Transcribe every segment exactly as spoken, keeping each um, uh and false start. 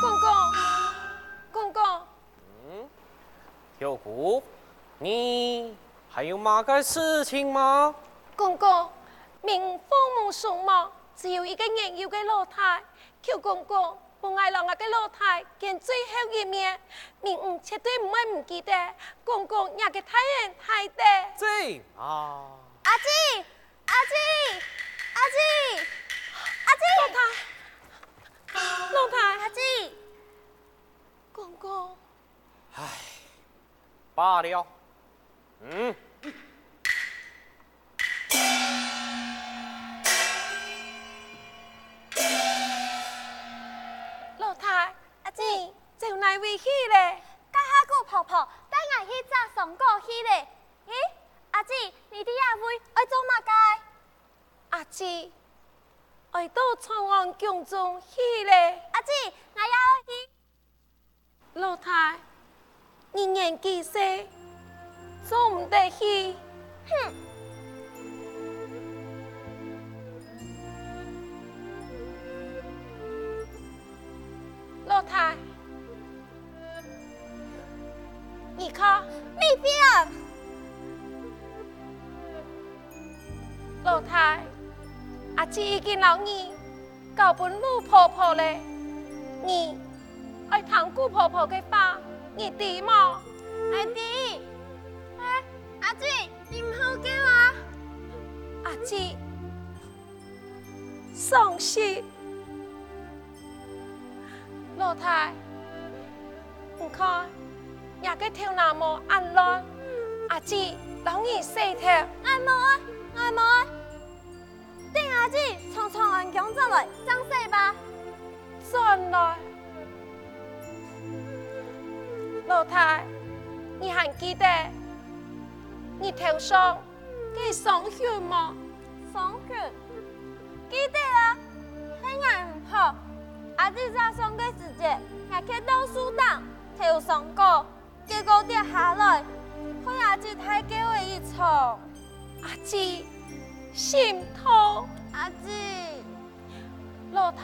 公公，公公。嗯，秀姑，你還有麼个事情嗎？公公，明風無送麼，只有一個年幼个老弟，求公公 分𠊎摎𠊎个老弟見最後一面，明仔絕對毋會毋記得公公若个大恩大德。真啊！阿姊，阿姊，阿姊，阿姊！老弟，老弟，阿姊！公公。唉， 罷了。嗯。老弟，阿姊，你走哪位去咧？該下姑婆婆帶𠊎去摘桑果去咧。咦，阿姊，你在這位愛做麼个？阿姊，愛到長安宮中去咧。阿姊，𠊎也愛去。 老弟，你年紀細，做毋得去。哼！老弟，你看，米粉！ 老弟，阿姊已經摎你交分老婆婆咧，你愛聽姑婆婆个話，你知無？𠊎知。哎，阿姊，你毋好噭啊！阿姊，傷心。 老弟，你看，若个頭那毛恁亂，阿姊摎你洗頭。𠊎無愛，𠊎無愛。等阿姊從長安宮轉來，正洗吧。轉來。老弟，你還記得日頭上 該傷痕無？傷痕？記得啊，係𠊎毋好。阿姊摘桑个時節，𠊎蹶到樹頂，偷桑果，結果跌下來，害阿姊大噭仔一場。阿姊，心痛！阿姊！老弟，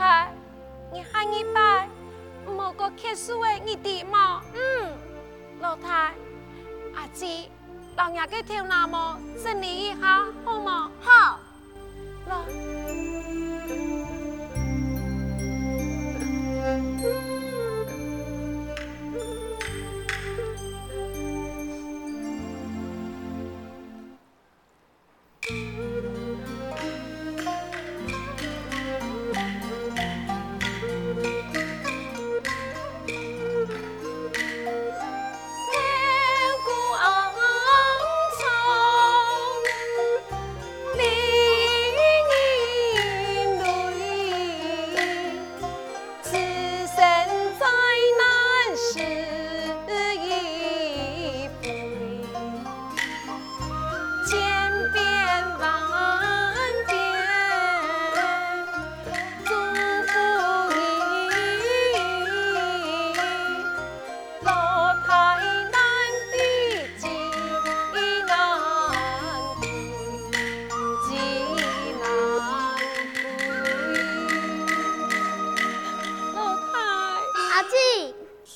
你下二擺，毋好過蹶樹仔，你知無？嗯。老弟，阿姊 摎若个頭那毛整理一下，好無？好。來。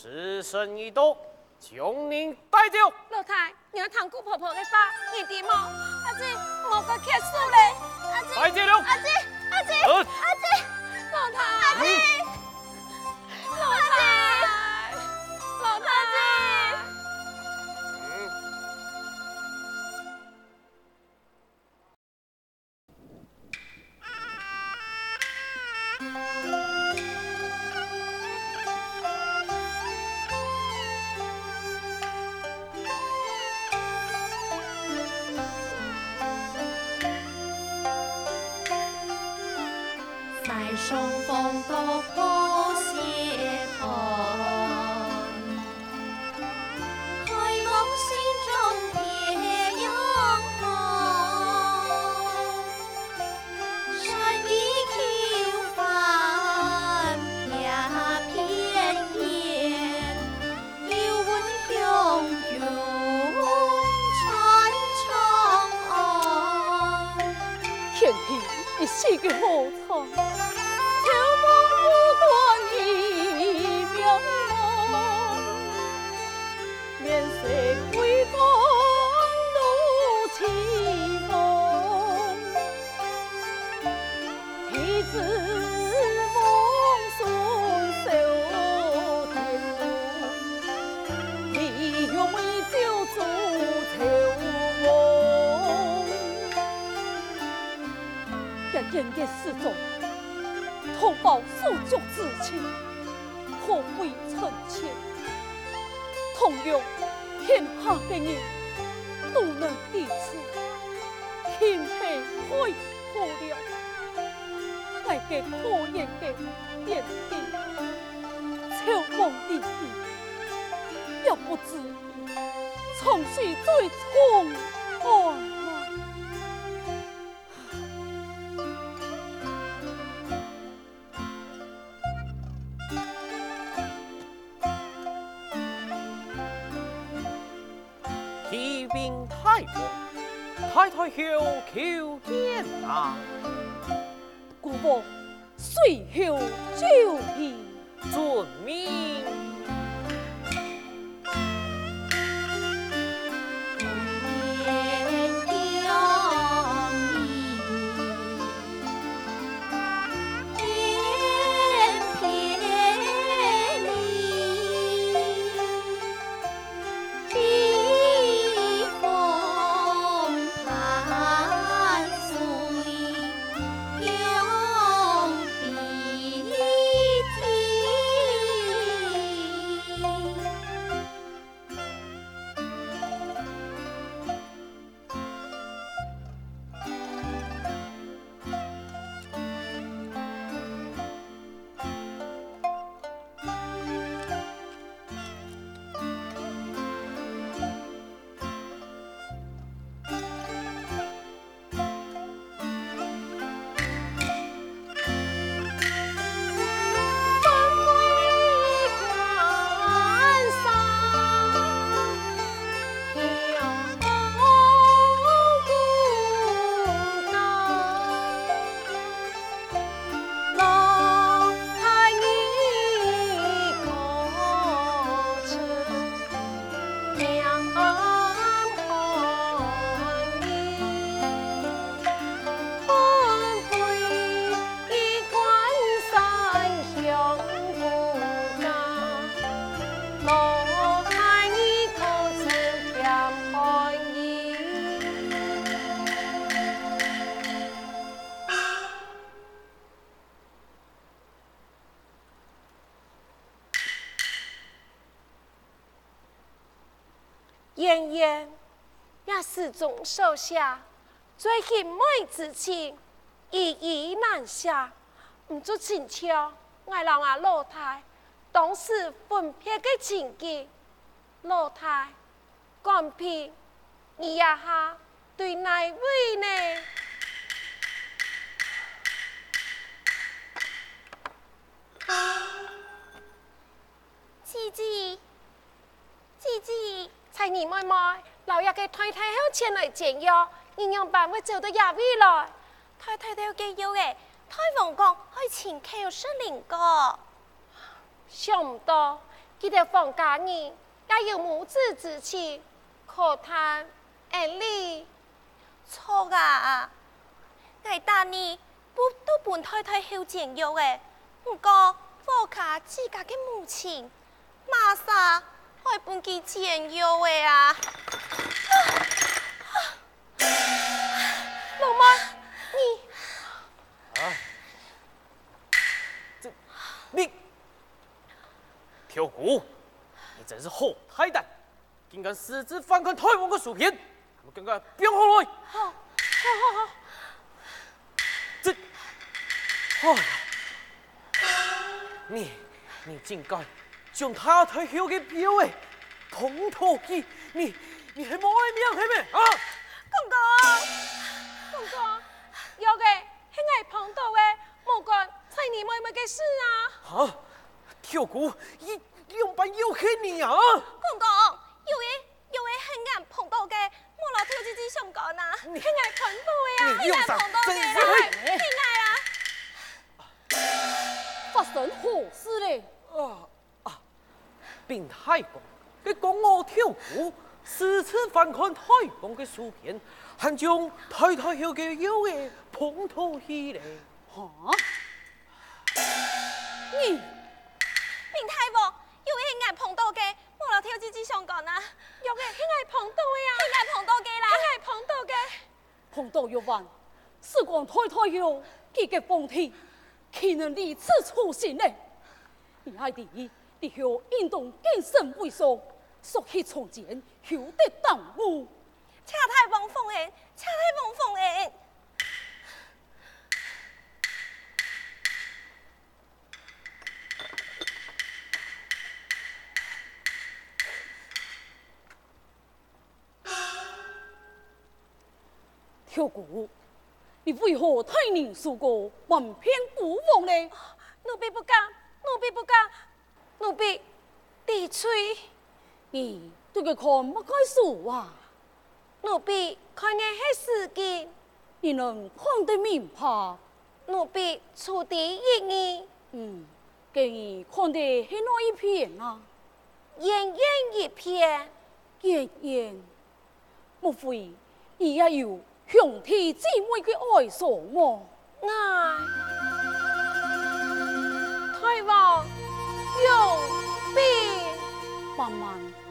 时辰已到，将人带走。老弟，你要听姑婆婆个话，你知无？阿姊，莫个咳嗽了。阿姊，带走了。阿姊，阿姊，嗯。阿姊，老弟，阿姊，老弟，老弟。天地一息个好彩，秋风不断的渺茫，面色微风露清风。 弟子王孙守天路，弟兄们救主求翁。一见个世宗，同胞手足之情，可贵称千。同样天下个人都能抵此，钦佩佩服了。 𠊎个可怜个贤弟，秋风里的，也不知長水对冲浪啊！ 启禀大王，太太后求见啊！孤王隨後就禮。遵命。燕燕，若詩中所寫，最欣美之情，一語難寫，毋就親像𠊎摎吾老弟當時分別个情景。老弟， 官兵，你這下對哪位呢？姊姊，姊姊，在你妹妹摎這个大太后前來煎藥，你仰般會走到這位來？大太后个藥仔，大王講愛清口食靈過。 想毋到，佢兜方家人也有母子之情，可嘆恩俚。著啊，𠊎打你，不，都分太太后煎藥仔，毋過火下自家个母親，麼儕愛分佢煎藥仔啊？老妹，你……啊，這，你，刁姑，你真是好大膽！ 竟敢私自翻看大王个書片，還無趕緊放下來！好，好，好，好。這，哎呀，你，你竟敢將大太后个藥仔碰著佢，你，你係無愛命係無？啊！公公，公公，藥仔係𠊎碰著个，無關在你妹妹个事啊！哈？刁姑，你仰般又係你啊？公公，藥仔 藥仔係𠊎碰著个，無摎刁姊姊相干啊！係𠊎碰著个啊！你兩儕真係……係𠊎啊！發生何事咧？啊，啊，禀大王，該個惡刁姑私自翻看大王个書片，還將大太后个藥仔碰著去咧。哈？你……禀大王，藥仔係𠊎碰著个， 無摎刁姊姊相干啊！藥仔係𠊎碰著个啊！係𠊎碰著个啦！係𠊎碰著个！碰著藥丸，事關大太后佢个風體，豈能如此粗心呢？你愛知，日後應當謹慎為上，莫去從前，休得耽誤。謝大王放恩，謝大王放恩！ 刁姑，你為何大驚小怪，瞞騙孤王呢？奴婢不敢，奴婢不敢，奴婢知罪。你對該看麼个書啊？ 奴婢看个係詩經。你能看得明白？奴婢初知一二。嗯，該你看个係哪一篇啊？燕燕一篇。燕燕，莫非你也有兄弟姊妹个哀傷無？ 𠊎……大王容禀。慢慢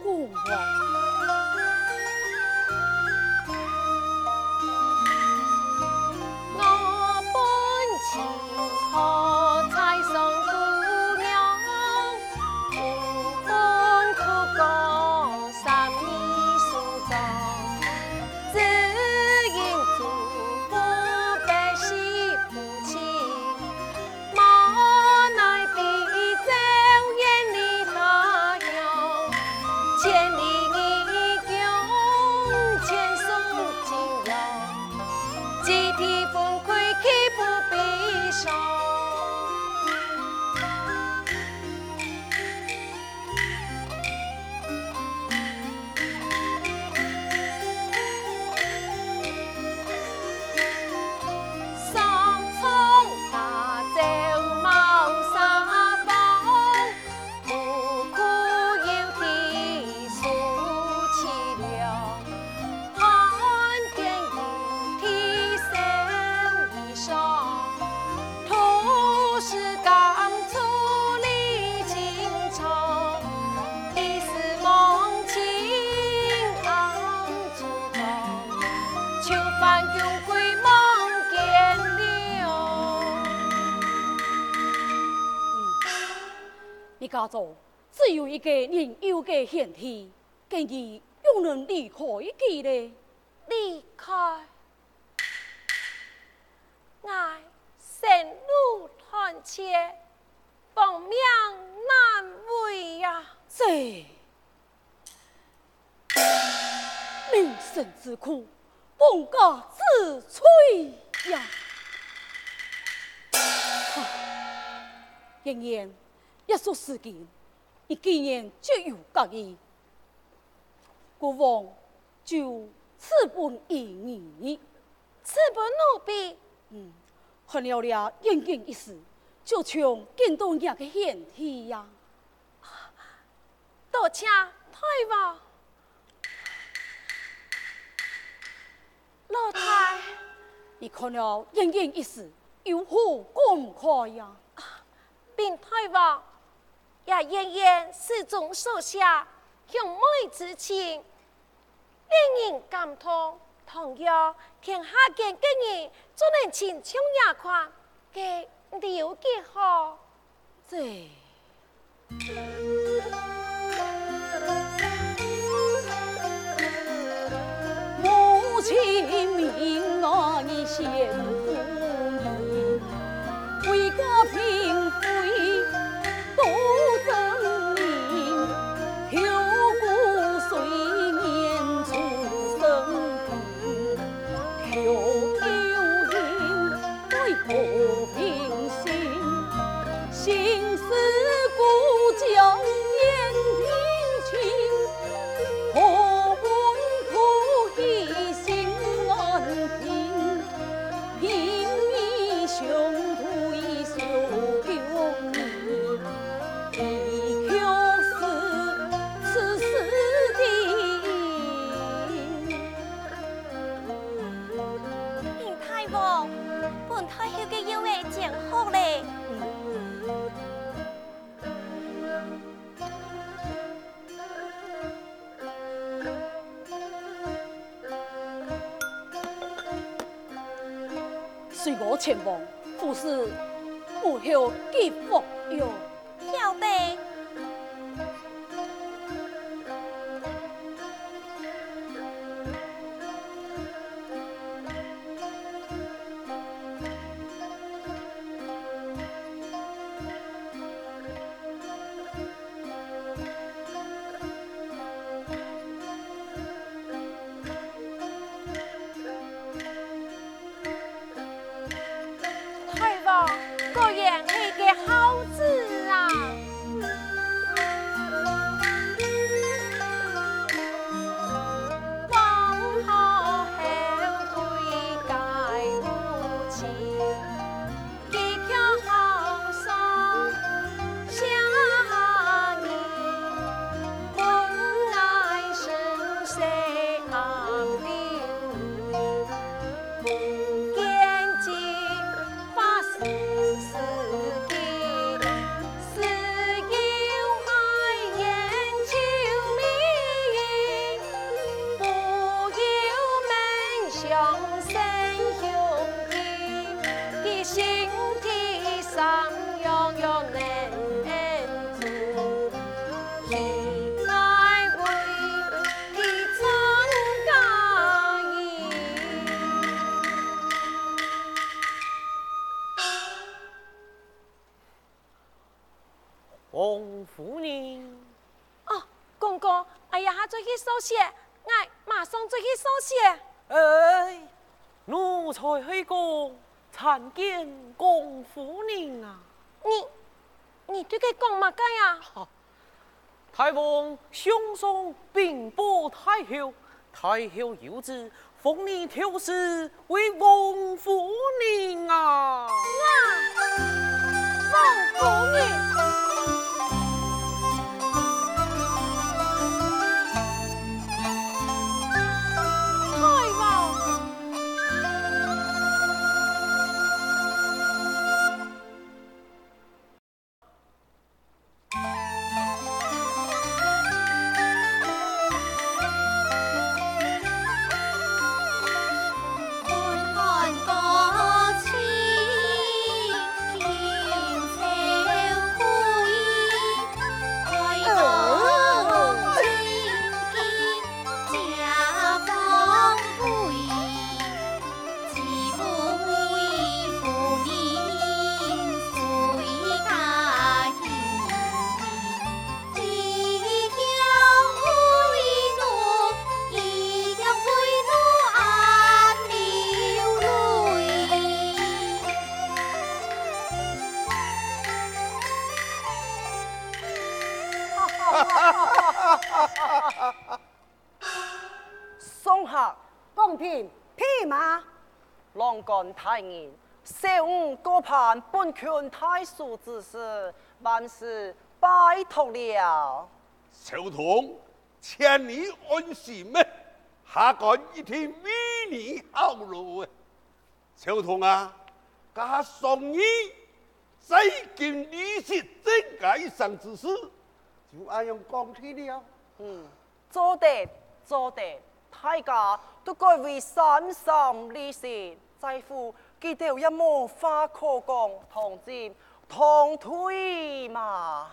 講啊。我本清河蔡上姑娘， 你家中只有一個年幼个兄弟， 該你仰能離開佢呢？離開？𠊎生路斷絕，亡命難違啊！這……命生之苦，亡家之罪呀！唉，燕燕，這首詩經，你既然絕有合意， 孤王就賜分於你。賜分奴婢？嗯，看了這燕燕一詩，就像見到若个兄弟呀。請大王。老弟，你看了燕燕一事，有何感慨呀？禀大王，這燕燕詩中所寫兄妹之情， 令人感動。倘若天下間个人做得親像這款，該有幾好。這，母親命我你先夫人，为国嫔妃 多争名，后宫岁年出生病，后有心为国平心，心似故乡燕平情，何问土地心安定。 平日相对受供养，以求是此事定。禀大王，本太后个药仔煎好咧。 随我前往，服侍母后给服药。晓得。 大王，果然係个孝子啊！皇后後妃皆無親， 佢卻好上下人，本來身世暗流，不見今發世事機，自幼愛研究美，不由门上生兄弟， 佢心地善良又能恩主，喜爱为佢传佳音。王夫人。哦，公公，哎呀，还做去烧雪， 𠊎馬上就去烧雪。哎，奴才係講參見公夫人啊。你，你對佢講麼个啊？哈，大王上上稟報太后，太后有旨，封你頭世 為王夫人啊！啊，王夫人！大王！上下，公平，匹馬！郎官大人，小女高攀本郡太守之事，萬事拜託了。小童，請你安心啊，下官一定為你效勞啊。小童啊，加上你在京旅食增加一成之事，就恁樣講定了。嗯，做得，做得，大家都該為三省旅食，在府佢兜也無話可講，同進同退嘛。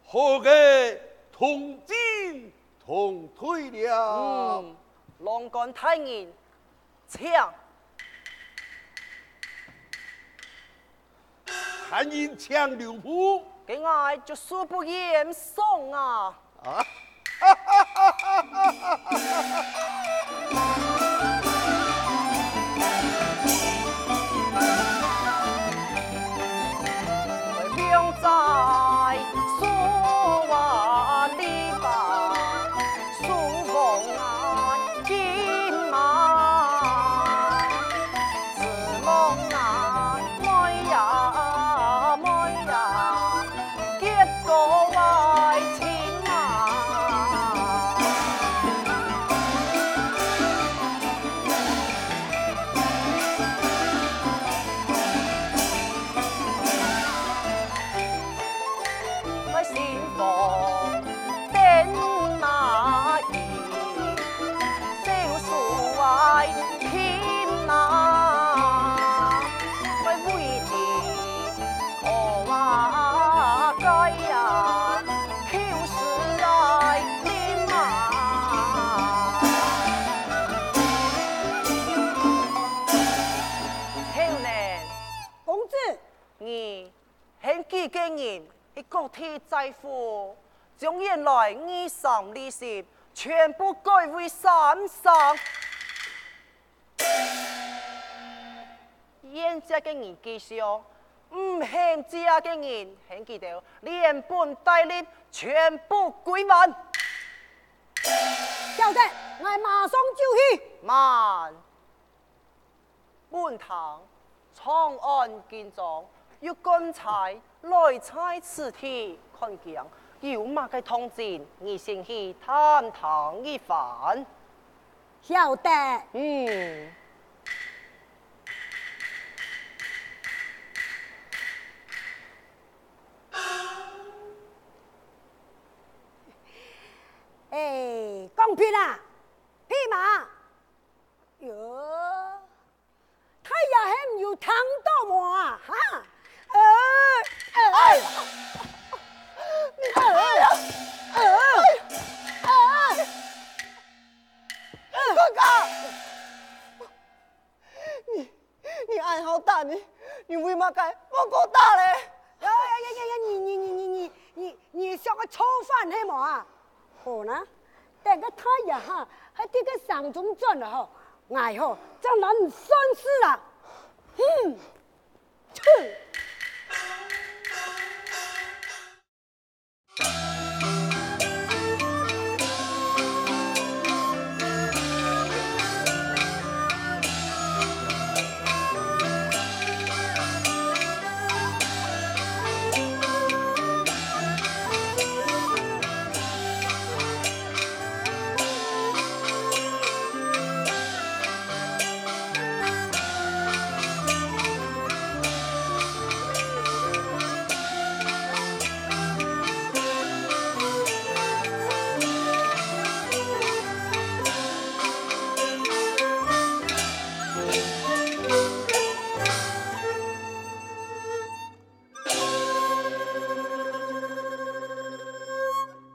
好个，同進同退了。嗯，郎官大人，請。大人請留步。該𠊎就恕不遠送啊。啊？後呢？公子。你喊幾个人去各地載貨，將原來二省旅食全部改為三省。 願借个人繼續，毋肯借个人，喊佢兜連本帶利全部歸還。曉得，𠊎馬上就去。慢！本堂長按經章，有官差來在此地，看見有麼个動靜，你先去探聽一番。 曉得。嗯。欸，廣平啊，平嘛，喲， 大爺係毋有聽著無啊？哈？呃，呃，哎呀！哎呀！哎呀！哥哥！你，你恁好打你，你為麼个無過打咧？呀呀呀呀呀！你你你你你你你想愛造反係無啊？ 好啦，等該大爺哈，還在該城中轉來吼，𠊎吼，正拿你算數啊！哼！切！